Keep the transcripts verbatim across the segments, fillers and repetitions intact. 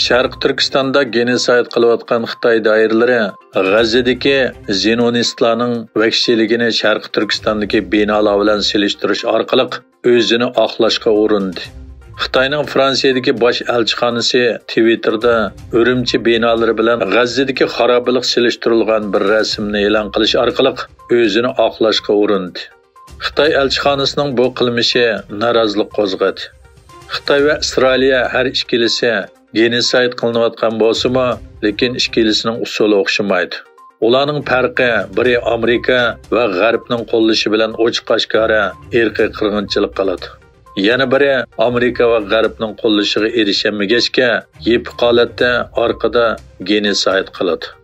شەرقىي تۈركىستاندا گېنوسايد قىلىۋاتقان خىتاي دائىرىلىرى غەززىدىكى زىيونىستلارنىڭ ۋەھشىيلىكىنى شەرقىي تۈركىستاندىكى بىنالار بىلەن سېلىشتۇرۇش ئارقىلىق ئۆزىنى ئاقلاشقا ئۇرۇندى. خىتاينىڭ فرانسىيەدىكى باش ئەلچىخانىسى تىۋىتتېردا ئۈرۈمچى بىنالىرى بىلەن غەززىدىكى خارابىلىك سېلىشتۇرۇلغان بىر رەسىمنى ئېلان قىلىش ئارقىلىق ئۆزىنى ئاقلاشقا ئۇرۇندى. خىتاي ئەلچىخانىسىنىڭ بۇ قىلمىشى نارازىلىق قوزغىدى. خىتاي ۋە ئىسرائىلىيە ھەر ئىككىلىسى گېنوسايد قىلىنىۋاتقان بولسىمۇ، لېكىن ئىككىلىسىنىڭ ئۇسۇلى ئوخشىمايدۇ. ئۇلارنىڭ پەرقى، بىرى ئامېرىكا ۋە غەربنىڭ قوللىشى بىلەن ئوچۇق-ئاشكارا ئىرقىي قىرغىنچىلىق قىلىدۇ. يەنە بىرى ئامېرىكا ۋە غەربنىڭ قوللىشىغا ئېرىشەلمىگەچكە، يېپىق ھالەتتە ئارقىدا گېنوسايد قىلىدۇ.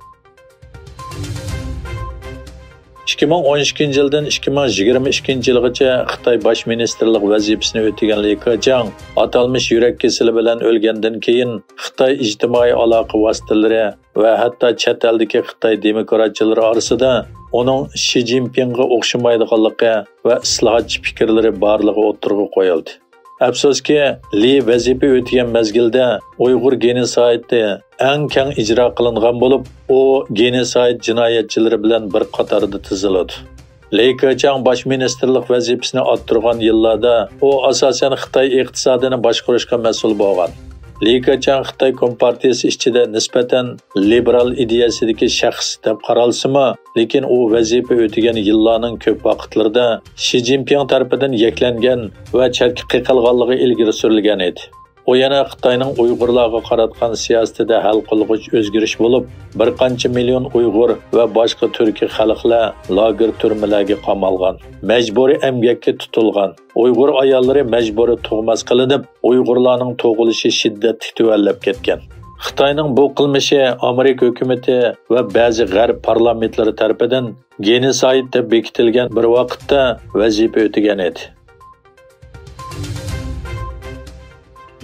ئىككى مىڭ ئون ئىككىنچى يىلدىن ئىككى مىڭ يىگىرمە ئىككىنچى يىلغىچە خىتاي باش مىنىستىرلىق ۋەزىپىسىنى ئۆتىگەن لى كېچياڭ ئاتالمىش يۈرەك كېسىلى بىلەن ئۆلگەندىن كېيىن، خىتاي ئىجتىمائىي ئالاقە ۋاسىتىلىرى ۋە ھەتتا چەت ئەلدىكى خىتاي دېموكراتچىلىرى ئارىسىدا ئۇنىڭ شى جىنپىڭغا ئوخشىمايدىغانلىقى ۋە ئىسلاھاتچى پىكىرلىرى بارلىقى ئوتتۇرىغا قويۇلدى. ئەپسۇسكى، لى ۋەزىپە ئۆتىگەن مەزگىلدە ئۇيغۇر گېنوسايدى ئەڭ كەڭ ئىجرا قىلىنغان بولۇپ، ئۇ گېنوسايد جىنايەتچىلىرى بىلەن بىر قاتاردا تىزىلىدۇ. لى كېچياڭ باش مىنىستىرلىق ۋەزىپىسىنى ئاتتۇرغان يىللاردا ئۇ ئاساسەن خىتاي ئىقتىسادىنى باشقۇرۇشقا مەسئۇل بولغان. لى كېچياڭ خىتاي كومپارتىيىسى ئىچىدە نىسبەتەن لىبېرال ئىدىيەسىدىكى شەخس دەپ قارالسىمۇ، لېكىن ئۇ ۋەزىپە ئۆتىگەن يىللارنىڭ كۆپ ۋاقىتلىرىدا شى جىنپىڭ تەرىپىدىن يەكلەنگەن ۋە چەتكە قېقىلغانلىقى ئىلگىرى سۈرۈلگەن ئىدى. ئۇ يەنە خىتاينىڭ ئۇيغۇرلارغا قاراتقان سىياسىتىدە ھەل قىلغۇچ ئۆزگىرىش بولۇپ، بىر قانچە مىليون ئۇيغۇر ۋە باشقا تۈركىي خەلقلەر لاگېر تۈرمىلەرگە قامالغان، مەجبۇرىي ئەمگەككە تۇتۇلغان، ئۇيغۇر ئاياللىرى مەجبۇرىي تۇغماس قىلىنىپ، ئۇيغۇرلارنىڭ تۇغۇلۇشى شىددەتلىك تۆۋەنلەپ كەتكەن. خىتاينىڭ بۇ قىلمىشى ئامېرىكا ھۆكۈمىتى ۋە بەزى غەرب پارلامېنتلىرى تەرىپىدىن گېنوسايد دەپ بېكىتىلگەن بىر ۋاقىتتا ۋەزىپە ئۆتىگەن ئىدى.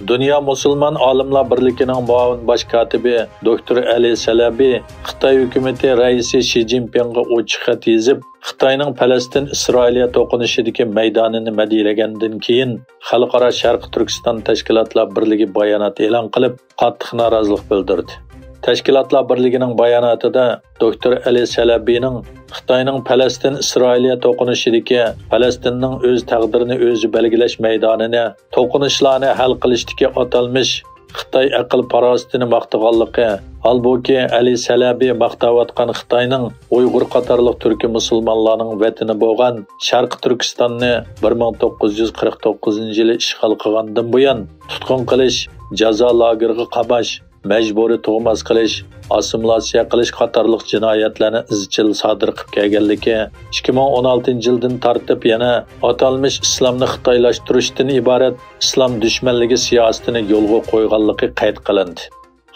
دۇنيا مۇسۇلمان ئالىملار بىرلىكىنىڭ مۇئاۋىن باش كاتىپى دوكتور ئەلى سەلەبى خىتاي ھۆكۈمىتى رەئىسى شى جىنپىڭغا ئوچۇق خەت يېزىپ، خىتاينىڭ پەلەستىن ئىسرائىلىيە توقۇنۇشىدىكى مەيدانىنى مەدھىيەلىگەندىن كېيىن، خەلقئارا شەرقىي تۈركىستان تەشكىلاتلار بىرلىكى بايانات ئېلان قىلىپ، قاتتىق نارازىلىق بىلدۈردى. تەشكىلاتلار بىرلىكىنىڭ باياناتىدا دوكتور ئەلى سەلەبىنىڭ خىتاينىڭ پەلەستىن ئىسرائىلىيە توقۇنۇشىدىكى پەلەستىننىڭ ئۆز تەقدىرىنى ئۆزى بەلگىلەش مەيدانىنى، توقۇنۇشلارنى ھەل قىلىشتىكى ئاتالمىش خىتاي ئەقىل-پاراسىتىنى ماختىغانلىقى، ھالبۇكى، ئەلى سەلەبى ماختاۋاتقان خىتاينىڭ ئۇيغۇر قاتارلىق تۈركىي مۇسۇلمانلارنىڭ ۋەتىنى بولغان شەرقىي تۈركىستاننى بىر مىڭ توققۇز يۈز قىرىق توققۇزىنچى يىلى ئىشغال قىلغاندىن بۇيان تۇتقۇن قىلىش، جازا لاگېرىغا قاماش، مەجبۇرىي تۇغماس قىلىش، ئاسسىمىلياتسىيە قىلىش قاتارلىق جىنايەتلەرنى ئىزچىل سادىر قىلىپ كەلگەنلىكى، ئىككى مىڭ ئون ئالتىنچى يىلدىن تارتىپ يەنە ئاتالمىش ئىسلامنى خىتايلاشتۇرۇشتىن ئىبارەت ئىسلام دۈشمەنلىكى سىياسىتىنى يولغا قويغانلىقى قەيت قىلىندى.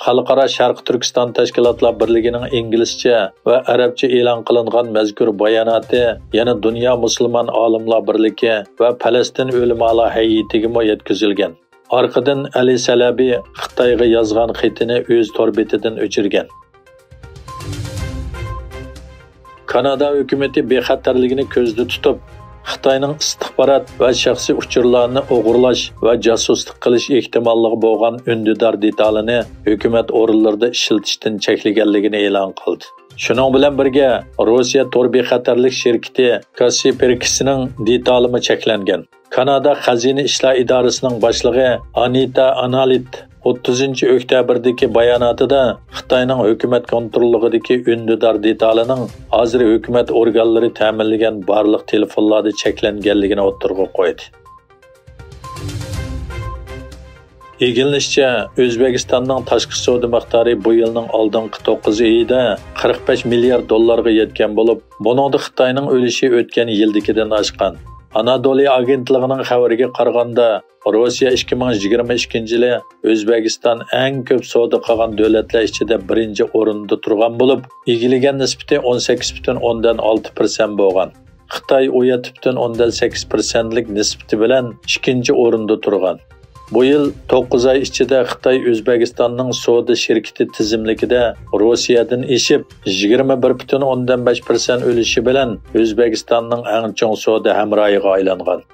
خەلقئارا شەرقىي تۈركىستان تەشكىلاتلار بىرلىكىنىڭ ئىنگلىزچە ۋە ئەرەبچە ئېلان قىلىنغان مەزكۇر باياناتى يەنە دۇنيا مۇسۇلمان ئالىملار بىرلىكى ۋە پەلەستىن ئۆلىمالار ھەيئىتىگىمۇ يەتكۈزۈلگەن. ئارقىدىن ئەلى سەلەبى خىتايغا يازغان خېتىنى ئۆز تور بېتىدىن ئۆچۈرگەن. كانادا ھۆكۈمىتى بىخەتەرلىكىنى كۆزدە تۇتۇپ، خىتاينىڭ ئىستىخبارات ۋە شەخسىي ئۇچۇرلارنى ئوغرىلاش ۋە جاسۇسلۇق قىلىش ئېھتىماللىقى بولغان ئۈندىدار دېتالىنى ھۆكۈمەت ئورۇنلىرىدا ئىشلىتىشتىن چەكلىگەنلىكىنى ئېلان قىلدى. شۇنىڭ بىلەن بىرگە، روسىيە تور بىخەتەرلىك شىركىتى كاسپېرسكىنىڭ دېتالىمۇ چەكلەنگەن. كانادا خەزىنە ئىشلار ئىدارىسىنىڭ باشلىقى ئانىتا ئانالىت ئوتتۇزىنچى ئۆكتەبىردىكى باياناتىدا خىتاينىڭ ھۆكۈمەت كونتروللۇقىدىكى ئۈندىدار دېتالىنىڭ ھازىر ھۆكۈمەت ئورگانلىرى تەمىنلىگەن بارلىق تېلېفونلاردا چەكلەنگەنلىكىنى ئوتتۇرىغا قويدى. ئىگىلىنىشىچە، ئۆزبېكىستاننىڭ تاشقى سودا مىقدارى بۇ يىلنىڭ ئالدىنقى توققۇز ئېيىدا قىرىق بەش مىليارد دوللارغا يەتكەن بولۇپ، بۇنىڭدا خىتاينىڭ ئۈلۈشى ئۆتكەن يىلدىكىدىن ئاشقان. ئانادولى ئاگېنتلىقىنىڭ خەۋىرىگە قارىغاندا، روسىيە ئىككى مىڭ يىگىرمە ئىككىنچى يىلى ئۆزبېكىستان ئەڭ كۆپ سودا قىلغان دۆلەتلەر ئىچىدە بىرىنچى ئورۇندا تۇرغان بولۇپ، ئىگىلىگەن نىسبىتى ئون سەككىز پۈتۈن ئوندىن ئالتە پىرسەنت بولغان. خىتاي ئون يەتتە پۈتۈن ئوندىن سەككىز پىرسەنتلىك نىسبىتى بىلەن ئىككىنچى ئورۇندا تۇرغان. بۇ يىل توققۇز ئاي ئىچىدە خىتاي ئۆزبېكىستاننىڭ سودا شىركىتى تىزىملىكىدە روسىيەدىن ئېشىپ، يىگىرمە بىر پۈتۈن ئوندىن بەش پىرسەنت ئۈلۈشى بىلەن ئۆزبېكىستاننىڭ ئەڭ چوڭ سودا ھەمراھىغا ئايلانغان.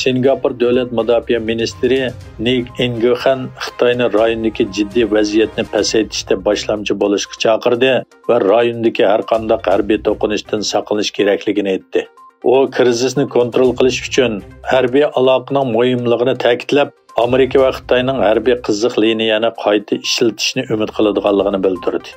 سىنگاپور دۆلەت مۇداپىئە مىنىستىرى نىك ئىنگخەن خىتاينى رايوندىكى جىددىي ۋەزىيەتنى پەسەيتىشتە باشلامچى بولۇشقا چاقىردى ۋە رايوندىكى ھەرقانداق ھەربىي توقۇنۇشتىن ساقلىنىش كېرەكلىكىنى ئېيتتى. ئۇ كىرىزىسنى كونترول قىلىش ئۈچۈن ھەربىي ئالاقىنىڭ مۇھىملىقىنى تەكىتلەپ، ئامېرىكا ۋە خىتاينىڭ ھەربىي قىزىق لىنىيەنى قايتا ئىشلىتىشنى ئۈمىد قىلىدىغانلىقىنى بىلدۈردى.